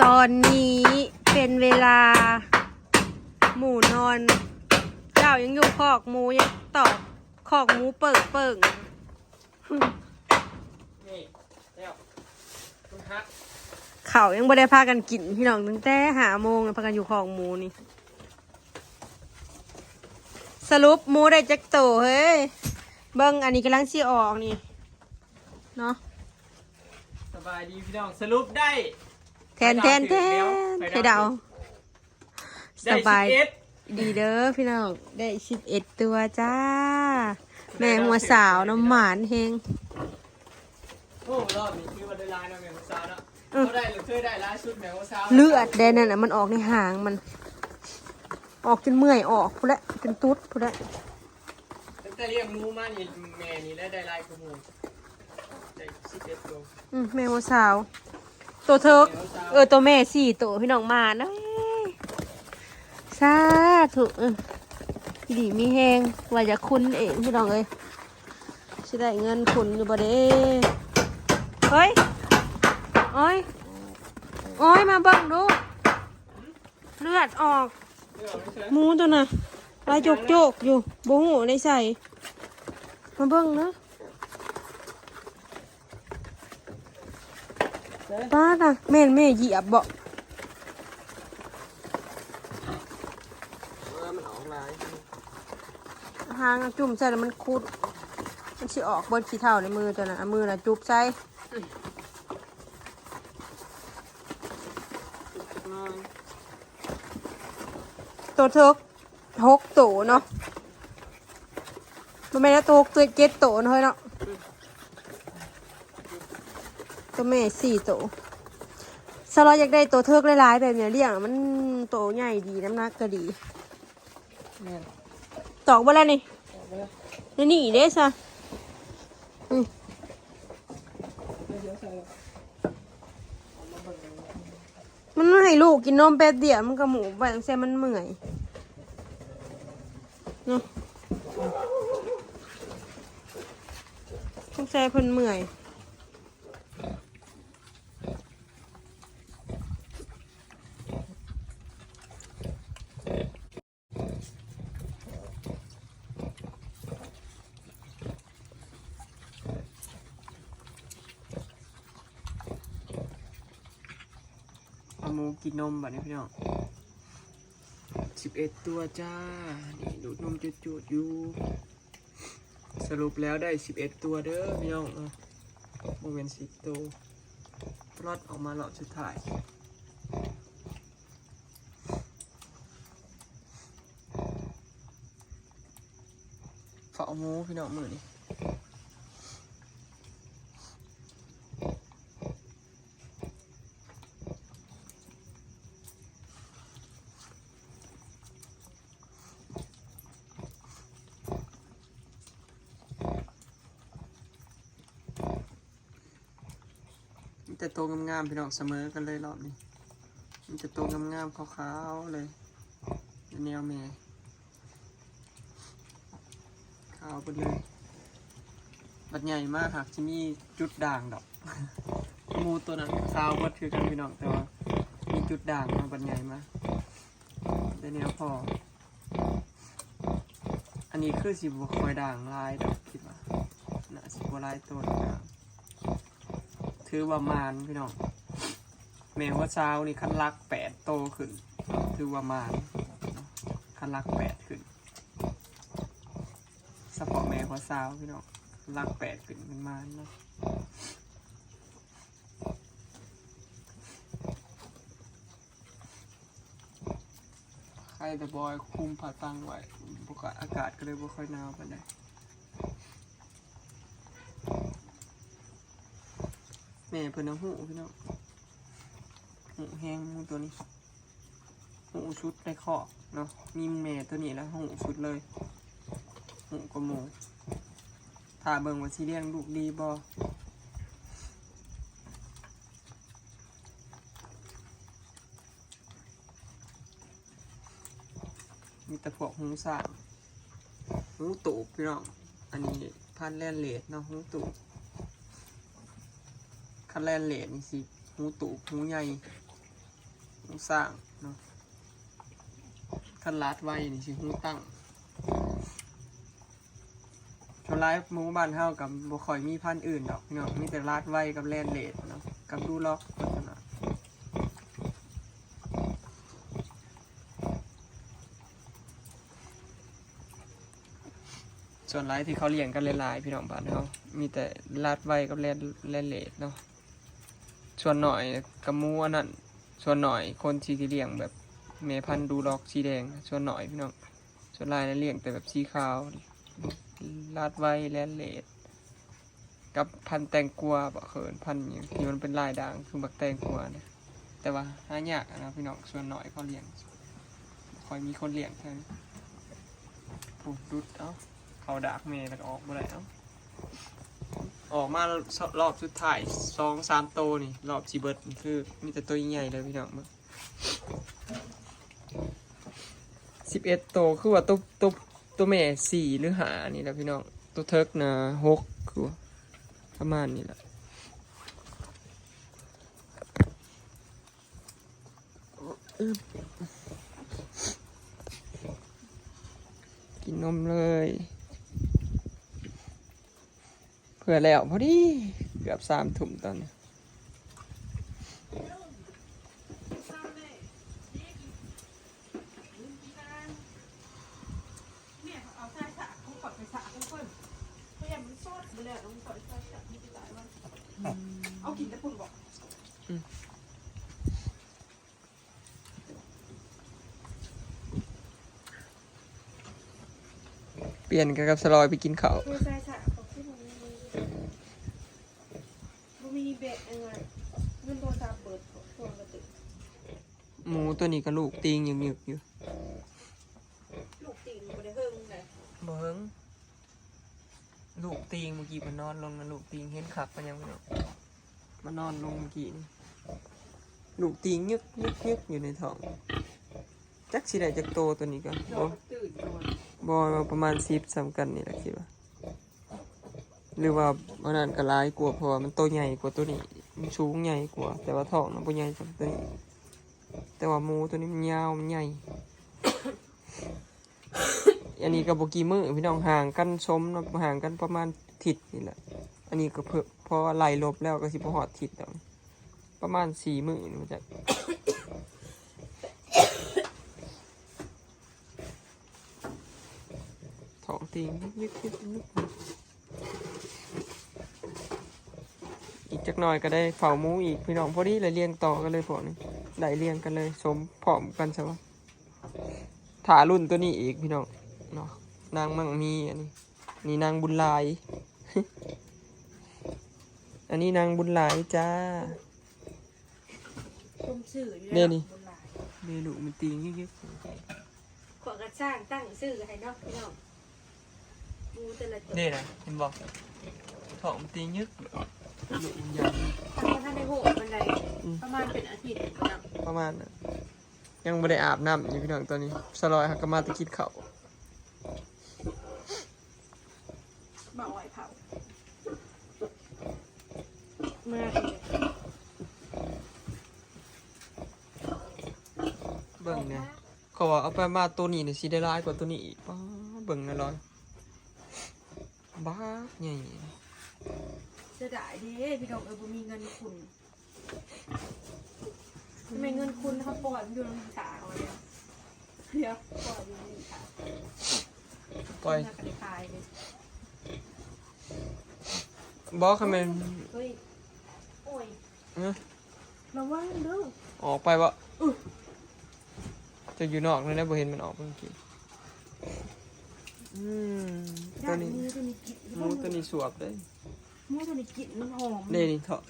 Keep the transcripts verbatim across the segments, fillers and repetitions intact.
ตอนนี้เป็นเวลาหมูนอน เจ้ายังอยู่คอกหมูยังตอกคอกหมูเปิ่งเปิ่ง นี่แล้วมันหัก เขายังบ่ได้พากันกินพี่น้องตั้งแต่ห้าโมงพากันอยู่คอกหมูนี่ สรุปหมูได้จักโตเฮ้ย เบิ่งอันนี้กำลังสิออกนี่เนาะ สบายดีพี่น้องสรุปได้ แทนแทนแทน ไข่ ไข่ ดา ดาว ว ได้ สบาย สิบเอ็ด ดีเด้อพี่น้อง ได้สิบเอ็ดตัวจ้า แม่หัวสาวน้ำหมานเฮง โอ้รอบนี้คือว่าได้ลายนะแม่หัวสาวเนาะ อืม เขาได้หรือเคยได้ลายชุดแม่หัวสาว เลือดแดนนั่นน่ะมันออกในหางมัน ออกจนเมื่อยออกพุ้นแหละจนตุ๊ดพุ้นแหละ ตั้งแต่เลี้ยงหมูมานี่แม่นี่ได้ได้ลายกระมูได้สิบเอ็ดตัว อืมแม่หัวสาว ตัวเทิก เออตัวแม่สี่ตัวพี่น้องมานะสาธุเออดีมีแฮงว่าจะคุณเองพี่น้องเอ้ยสิได้เงินคุณอยู่บ่เด้เฮ้ยโอ้ยโอ้ยมาเบิ่งดู เลือดออก เลือกไม่ใช่ หมูตัวน่ะลายโจกๆอยู่บ่ฮู้ได้ใส่มาเบิ่งนะ ป้าดน่ะแม่นแม่เหยียบบ่ เออมันออกลาย หางจุ่มใส่แล้วมันคุด มันสิออกเบิดขี้เถ้าในมือตัวน่ะเอามือน่ะจุ่มใส่ น้อย ตัวเทิกหกตัวเนาะบ่แม่นแล้วตัวเจ็ดตัวเนาะเฮ้ยเนาะ ตัวแม่สี่ตัวสลอยอยากได้ตัวเทิกหลายๆแบบเนี้ยเลี้ยงมันโตใหญ่ดีน้ำหนักก็ดี เนี่ย ตอกบ่แล้วนี่ ออกมาแล้ว นี่นี่เด้ซะอืม เดี๋ยวใส่ มันให้ลูกกินนมแป๊บเดียวมันก็หมูไปตั้งแต่มันเมื่อยเนาะต้องใช้เพิ่นเมื่อย เอาหมูกินนมบัดนี้พี่น้องสิบเอ็ดตัวจ้า นี่ดูดนมจุดๆอยู่ สรุปแล้วได้สิบเอ็ดตัวเด้อพี่น้องเนาะบ่แม่นสิบตัว พลอตออกมารอบสุดท้าย เฝ้าหมูพี่น้องมื้อนี้ มีแต่โตงามๆพี่น้องเสมอกันเลยรอบนี้มีแต่โตงามๆขาวๆเลยแนวแม่ขาวไปเลยบัดใหญ่มากหากจะมีจุดด่างดอกหมูตัวนั้นขาวเบิดคือกันพี่น้องแต่ว่ามีจุดด่างมาบัดใหญ่มากได้แนวพอ อันนี้คือสิบ่ค่อยด่างหลายดอกคิดว่าน่าสิบ่หลายตัวดอกนะถือว่ามานพี่น้องแม่หัวซาวนี่คันหลักแปดโตขึ้น ถือว่ามานคันหลักแปดขึ้นเฉพาะแม่หัวซาวพี่น้องหลักแปดขึ้นเป็นมานเนาะ ไข่แต่บอยคุมผาตังไว้บ่ค่อยอากาศก็เลยบ่ค่อยหนาวปานใดแม่เพิ่นเอาหูพี่น้องหูแฮงหมูตัวนี้หูสุดในคอกเนาะมีแม่ตัวนี้แล้วหูสุดเลยหูกว่าหมู่ถ้าเบิ่งว่าสิเลี้ยงลูกดีบ่ มีแต่พวกหูสร้าง หูตูบพี่น้อง อันนี้พันธุ์แลนเลดเนาะ หูตูบ คันแลนเลดนี่สิ หูตูบ หูใหญ่ สร้างเนาะ คันลาดไว้นี่สิฮู้ตั้ง ส่วนหลายหมู่บ้านเฮากับบ่ค่อยมีพันธุ์อื่นดอกพี่น้อง มีแต่ลาดไว้กับแลนเลดเนาะ กับดูล็อก ส่วนหลายที่เขาเลี้ยงกันหลายๆพี่น้องบ้านเฮา มีแต่ลาดไว้กับแลนแลนเลดเนาะ ส่วนน้อยกับหมูอันนั้น ส่วนน้อยคนที่เลี้ยงแบบแม่พันธุ์ดูล็อกสีแดง ส่วนน้อยพี่น้อง ส่วนหลายนะเลี้ยงแต่แบบสีขาว ลาดไว้แลนเลด กับพันธุ์แตงกวาบ่เขินพันธุ์หยังที่มันเป็นลายด่างคือบักแตงกวาเนี่ย แต่ว่าหายากอะนะพี่น้อง ส่วนน้อยเขาเลี้ยง บ่ค่อยมีคนเลี้ยงเท่านั้น โอ้ ดุด เอ้า เขาดากแม่แล้วก็ออกบ่ได้ เอ้า ออกมารอบสุดท้าย สองสามโตนี่ รอบสิเบิดนี่คือมีแต่โตใหญ่ๆเลยพี่น้องเบิ่ง สิบเอ็ดโต คือว่าโต โต โตแม่สี่หรือห้านี่แหละพี่น้อง โตเทิกนะหก คือว่าประมาณนี้แหละ อึ๊บ กินนมเลย เพื่อแล้วพอดี เกือบสามทุ่มตอนนี้ เอากินแต่ปุ่นบอก เปลี่ยนกันกับสลอยไปกินข้าว คือใส่สะเขาขึ้นมาเลย บ่มีแบะยังไง เงินโทรศัพท์เบิด โทรกระตุก หมูตัวนี้ก็ลูกติ่งหยึกๆอยู่ ลูกติ่งบ่ได้เฮิงเลย บ่เฮิง ลูกติ่งเมื่อกี้มันนอนลงนะ ลูกติ่งเห็นคักปานหยังพี่น้อง มานอนลงเมื่อกี้นี่ ลูกติ่งยึกๆๆอยู่ในท้อง จักสิได้จักโตตัวนี้ก็ นอ บ่ นตื่นนอน บ่ ว่าประมาณสิบส่ำกันนี่แหละคิดว่า หรือว่าอันนั้นก็หลายกว่า เพราะว่ามันโตใหญ่กว่าตัวนี้ มันสูงใหญ่กว่า แต่ว่าท้องมันบ่ใหญ่ส่ำตัวนี้ แต่ว่าหมูตัวนี้มันยาว มันใหญ่ อันนี้ก็บ่กี่มื้อพี่น้อง ห่างกันสมเนาะ ห่างกันประมาณอาทิตย์นี่แหละ อันนี้ก็เพิ่น เพราะว่าไล่ลบแล้วก็สิบ่ฮอดอาทิตย์ดอก ประมาณสี่มื้อนี่มาจาก ท้องติ่งยึกๆๆ อีกจักหน่อยก็ได้เฝ้าหมูอีกพี่น้อง พอดีเลยเรียงต่อกันเลยพวกนี้ ได้เรียงกันเลย สมพร้อมกันซะวะ ถ้ารุ่นตัวนี้อีกพี่น้องเนาะ นางมั่งมีอันนี้ นี่นางบุญหลาย อันนี้นางบุญหลายจ้า ชมชื่ออยู่ นี่ แล้ว นี่ บุญหลาย เมนูมันติ่งยึกๆ ขวดกระช่างตั้งชื่อให้เนาะพี่น้อง หมูแต่ละตัว นี่นะ เห็นบ่ ท้องมันติ่งยึก ลูกมันใหญ่ ทำมาทันได้โหดปานใด อืม ประมาณเป็นอาทิตย์บ่เนาะ ประมาณน่ะ ยังบ่ได้อาบน้ำอยู่พี่น้องตอนนี้ สลอยหากะมาแต่กินข้าว บ่ไหวเผา เมื่อ เบิ่งเนี่ย เขาว่าเอาไปมาตัวนี้เนี่ยสิได้หลายกว่าตัวนี้อีก ป๊าด เบิ่งนะลอย บักใหญ่ เสียดายเด้พี่น้องเอ้ย บ่มีเงินคุณ ทำไมเงินคุณเขาปล่อยมันอยู่ในขาเอาเนี่ย เดี๋ยวปล่อยอยู่ในขา ปล่อย มันก็ได้ขายเลย บอกให้มัน เฮ้ย โอ้ย เอ้อ ระวังเด้อ ออกไปบ่ อื้อ จะอยู่นอกเลยนะ บ่เห็นมันออกเมื่อกี้ อืม ตัวนี้ ย่านหมูตัวนี้กิน หมูตัวนี้สวบเลย หมูตัวนี้กินมันหอม นี่นี่เถาะ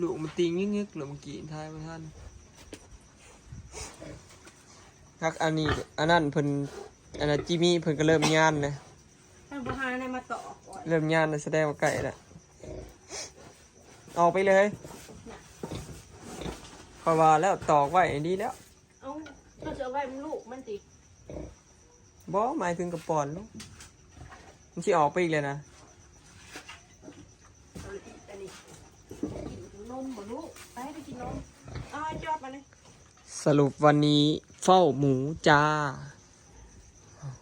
ลูกมันติ่งยึกๆ ลูกมันกินท้ายมันทัน ทักอันนี้ อันนั้นเพิ่น อันนั้นจิมมี่เพิ่นก็เริ่มย่านเลย มันบ่หาอะไรมาต่อก่อน เริ่มย่านแล้วแสดงว่าใกล้แล้ว ออกไปเลย เพราะว่าแล้วตอกไว้ดีแล้ว เอา ก็จะเอาไว้มันลูกมันติ บ่ หมายถึงกระป๋อนลูก มันสิออกไปอีกเลยนะ เอาเลยอีกอันนี้ กินนมบ่ลูก ไป ไปกินนม เอาไอ้จอบมาเลย สรุปวันนี้เฝ้าหมูจ้า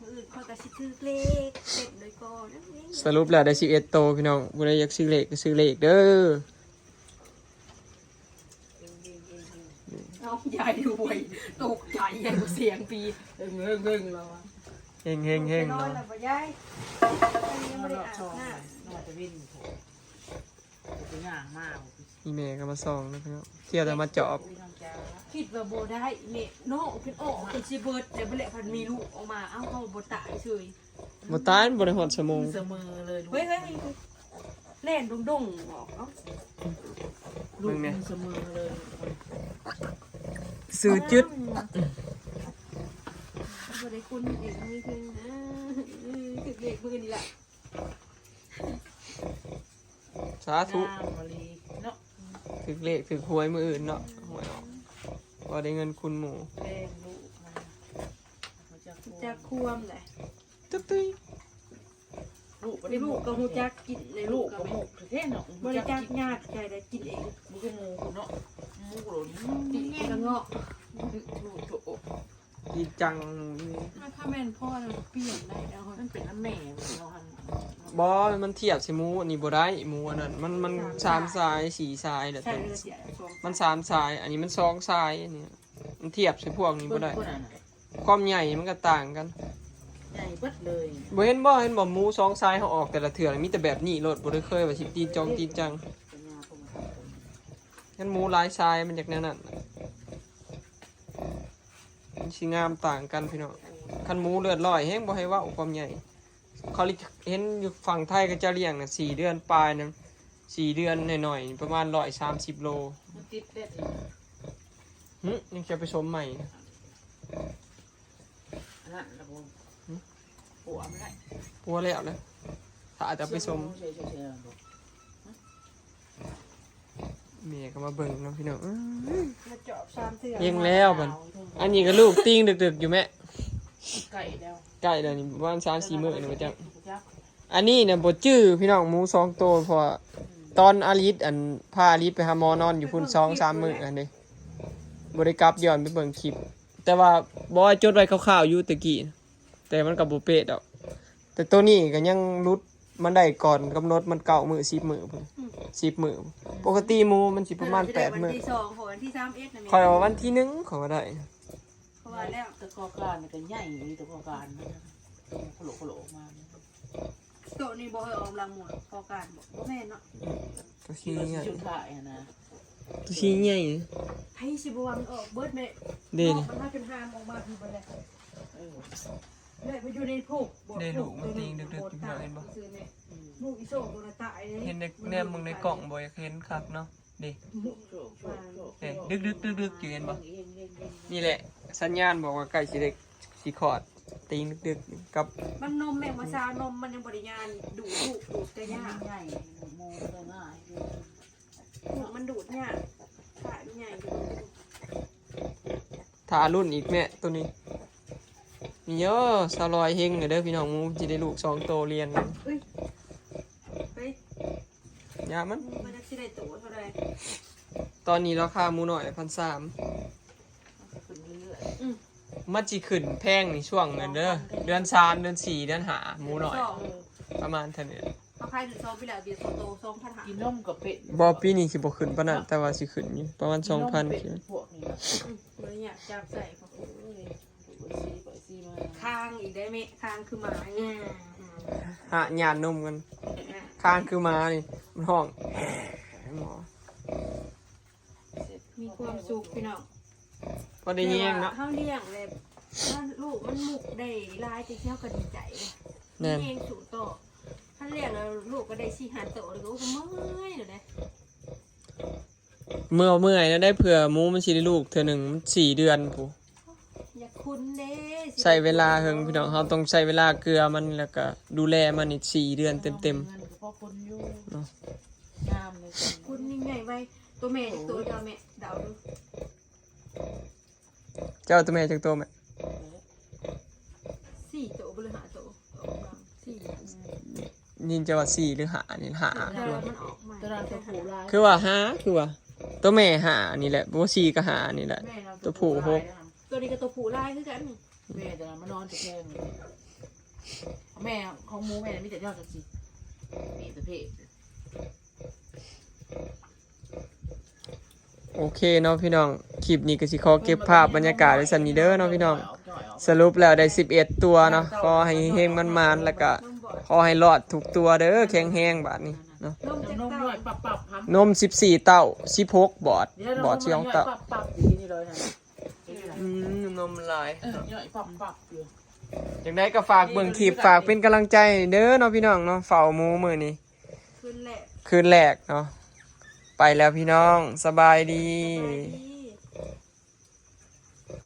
มื้ออื่นข้อยก็สิถือเลขเต็มเลยก่อนนั่นเอง สรุปแล้วได้สิบเอ็ดโตพี่น้อง ผู้ใดอยากซื้อเลขก็ซื้อเลขเด้อ เอายายรวยตกใจยายเสียงปีเฮงเฮงเฮงแล้วอะ เฮงเฮงเฮง นอน เนาะ แล้วบ่ยายยังบ่ได้อาบน้ำ นอนตะเวนโผล่ไปย่างมา อีแม่ก็มาส่องนะพี่น้อง เที่ยวแต่มาจอบ พี่น้องจ้า คิดว่าบ่ได้แม่น้องเป็นออกเป็นสิเบิดแต่บ่แหละพันมีลูกออกมาเอ้าเขาบ่ตายเฉย บ่ตายมันบ่ได้ฮอดชั่วโมง เสมอเลยลูก เฮ้ยเฮ้ยเฮ้ยแล่นดงๆออกเอ้า ลูกมันเสมอเลย ซื้อจึด บ่ได้คุณเองมีเพียงนะเออถือเลขมื้อนี่ล่ะ สาธุ งามมะลิเนาะ ถือเลขถือหวยมื้ออื่นเนาะ หวยออก ว่าได้เงินคุณหมู่ แพงลูกมาเขาจะ จักควมเลย ตึ๊ดตึ๊ย ลูก ลูกก็ฮู้จักกินในลูกก็ หมกแท้เนาะ บ่ได้จักยากใจได้กินเอง ลูกหมูเนาะหมูหลน กินเองก็เงาะ ลูกโต จริงจังหมูนี่ ถ้าแม่นพ่อน่ะเปลี่ยนได้แล้ว มันเป็นน้ำแม่เราหัน บ่มันเทียบใส่หมูอันนี้บ่ได้ หมูอันนั้น มันมันสามสายสี่สายแหละ ใส่เลยเสียสอง มันสามสาย อันนี้มันสองสายอันนี้ มันเทียบใส่พวกนี้บ่ได้ คนนั้น ความใหญ่มันก็ต่างกัน ใหญ่เบิดเลย บ่เห็นบ่เห็นบ่หมูสองสายเขาออกแต่ละเทื่อมีแต่แบบนี้โลด บ่ได้เคยว่าสิตีจองตีจัง ปัญญาพวกมัน งั้นหมูหลายสายมันจากแนวนั้นน่ะ มันสิงามต่างกันพี่น้อง คันหมูเลือดลอยแฮงบ่ให้เว้าความใหญ่ เขาเห็นอยู่ฝั่งไทยก็จะเลี้ยงน่ะสี่เดือนปลายนึง สี่เดือนหน่อยๆ ประมาณร้อยสามสิบโล มันติดเล็ด หึยังจะไปสมใหม่นะ อันนั้นละผม หืม หัวมันได้ ปัวแล้วนะ ถ้าอาจจะไปสม เชื่อมเชื่อม เมียก็มาเบิ่งเนาะพี่น้อง มาจอบสามเทื่อ เลี้ยงแล้วบัด อันนี้ก็ลูกติ่งดึกๆอยู่แม่ ไก่แล้ว ใกล้แล้วนี่ประมาณสามสี่มื้อนี่ว่าจัง จัก อันนี้เนี่ยบ่จื้อพี่น้อง หมูสองโต เพราะว่าตอนอาริสอันพาอาริสไปหาหมอนอนอยู่พุ่นสองสามมื้ออันนี้บ่ได้กลับย้อนไปเบิ่งคลิป แต่ว่าบ่จดไว้คร่าวๆอยู่ตะกี้ แต่มันก็บ่เป๊ะดอก แต่ตัวนี้ก็ยังหลุดมันได้ก่อนกำหนดมันเก้ามื้อสิบมื้อพุ่น สิบมื้อ ปกติหมูมันสิประมาณแปดมื้อ วันที่สองของวันที่สามเอ็ดนะแม่ ข้อยว่าวันที่หนึ่งข้อยว่าได้ เพราะว่าแล้ว ตะกอการมันก็ใหญ่อยู่ตะกอการมันโผล่โผล่ออกมา โตะนี่บ่เคยออกหลังหมดพอการบ่บ่แม่นเนาะ ตัวชี้ใหญ่ ชุดถ่ายอะนะ ตัวชี้ใหญ่ ไผสิบ่ว่ามันออกเบิดแม่ เด่น มันมาจนหามออกมาคือบ่ได้ เออ แม่ไปอยู่ในผูกบ่ ได้ลูกมันติ่งดึกๆอยู่พี่น้องเห็นบ่ ซื้อแม่ลูกอีโซตัวน่ะตายเลย เห็นในแนมมึงในกล่องบ่อยากเห็นคักเนาะเด้ โผล่โผล่โผล่ เห็นดึกๆๆๆอยู่เห็นบ่ เห็นเห็นเห็น นี่แหละ สัญญาณบอกว่าใกล้สิได้สิคลอดติ่งดึกๆกับ มันนมแม่งมาซานมมันยังบ่ได้ยานดูดลูกดูดกะยาก ใหญ่หมูก็ง่ายอยู่ ลูกมันดูดยากขามันใหญ่อยู่ ถ้ารุ่นอีกแม่ตัวนี้ มีเยอะสาวลอยเฮงเลยเด้อพี่น้อง หมูสิได้ลูกสองโตเรียน เฮ้ยเฮ้ย ยามัน มันจะสิได้โตเท่าใด ตอนนี้ราคาหมูน้อยพันสาม มันก็ขึ้นเรื่อย อืม มันสิขึ้นแพงในช่วงนั้นเด้อ เดือนสามเดือนสี่เดือนห้าหมูน้อย สอง ประมาณเท่านี้ เขาขายถึงสองปีแล้วเบียร์โตสองพันห้า ๆกินนมกับเป็ด บ่ปีนี้สิบ่ขึ้นปานนั้นแต่ว่าสิขึ้นอยู่ประมาณสองพัน เป็ด คิด พวกนี้นะ อืมเลยเนี่ยจับใส่เขา โอ้ยดูไปซีไปซีมา คางอีกได้ไหมคางคือหมาเนี่ย หะหยาดนมกันคางคือหมานี่มันห้องหมอ มีความสุขพี่น้อง พอได้แยงเนาะ เขาเลี้ยงเลยถ้าลูกมันมุกได้หลายแต่เที่ยวก็ดีใจเลย แน่น เลี้ยงสู่ต่อถ้าเลี้ยงแล้วลูกก็ได้สี่ห้าโตเลยก็โอ้ยเมื่อยเลยนะ เมื่อเมื่อยแล้วได้เผื่อหมูมันสิได้ลูกเทื่อหนึ่งมันสี่เดือนผู้ อยากคุ้นเด้ ใช้เวลาเฮิงพี่น้อง เราต้องใช้เวลาเกลือมันแล้วก็ดูแลมันอีกสี่เดือนเต็ม เงินก็พอคนอยู่ เนาะ งามเลย คุ้นยังไงไว้ตัวแม่อีกตัวเดียวแม่เดาดู ๆ เจ้าตัวแม่จักตัวแม่ สี่ตัวบหรือห้าตัวสี่ ยินจะว่าสี่หรือห้านี่ห้า แต่ว่ามันออกมา ตลาดกระปูลาย คือว่าห้าคือว่า ตัวแม่ห้านี่แหละ ตัวสี่ก็ห้านี่แหละ แม่เรา ตัวผู้หก ตัวนี้ก็ตัวผู้ลายคือกัน แม่แต่ละมานอนจะแพงแม่ของหมูแม่มีแต่ยอดกระจิบมีแต่เพศ โอเคเนาะพี่น้อง คลิปนี้ก็สิขอเก็บภาพบรรยากาศไว้ส่ำนี้เด้อเนาะพี่น้อง สรุปแล้วได้สิบเอ็ดตัวเนาะ ขอให้เฮงๆมันๆแล้วก็ขอให้รอดทุกตัวเด้อ แข็งแรงบาดนี้เนาะ นมจะ นม เต้า หน่อยปับปับพัน นมสิบสี่เต้า สิบหกบอด บอดสิบสองเต้า ปับปับอยู่ที่นี่เลยนะ อืมนมลาย เออหน่อยปับปับอยู่ จังได๋ก็ฝากเบิ่งคลิป ฝากเป็นกำลังใจเด้อเนาะพี่น้องเนาะ เฝ้าหมูมื้อนี้ คืนแรก คืนแรกเนาะ ไปแล้วพี่น้อง สบายดี สบายดี